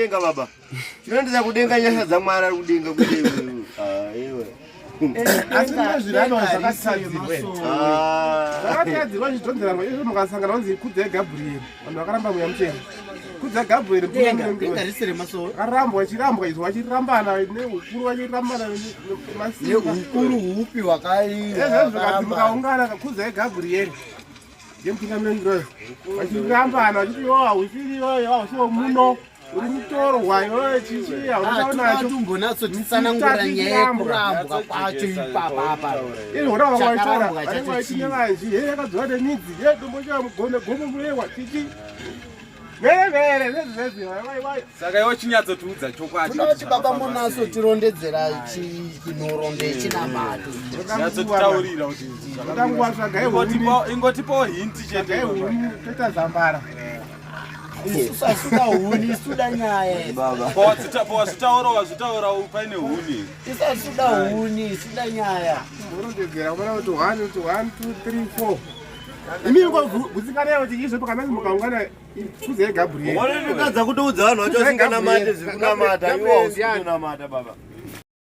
kudenga baba. Chinoendesa kudenga nyasha dzaMwari ari kudenga kuti ah, iwe. Asi ndozvirano zvakatadzirwa. Ah. Zvakatadzirwa zvidhonzerano izvo mukasangana kunzi kudzai Gabriel. Vanhu vakaramba mweya mutsvene. Kudzai Gabriel Denga risi remasoro. Akarambwa achirambwa izvo vachirambana neukuru vachirambana nemasimba. Neukuru hupi hwakai Ezvo zvikati mukaungana kudzai Gabriel. Ngemutungamiri wengirozi. Vachirambana vachiti iwe hausiri iwe hausiwo muno. Uri mutorwa iwe chichi hauna chaunacho. Tumbonatso-titsanangura nyaya yekurambwa kwacho ipapa apa. Iri hona vamwe vaitora Chakarambwa vanenge chacho vaiti chii? nevanji he yakadzora nemidzi ye dombo chava mugome gomo murewa chichi mhere mhere zvezvi zvezvi vai vai Saka iwe chinyatsotiudza chokwadi. Toda kuti baba Munaso tirondedzera nhoroondo yechinamato. Nyatsotitaurira kuti Toda nguva tsvagai huni ingotipawo hinti chete. Tsvagai huni toita zambara. Isusu asuda huni, isuda nyaya. Pawazvitaura wazvitaura paine huni. Isu asuda huni, isuda nyaya. Murondedzera kuona kuti 1 kuti 1 2 3 4. Imi ngogutsikana kuti izvo pakanzi mukaungana kuzai Gabriel. Wanotadza kutoudza vanhu vacho vasinganamate zvekunamata iwe hausi kutonamata baba.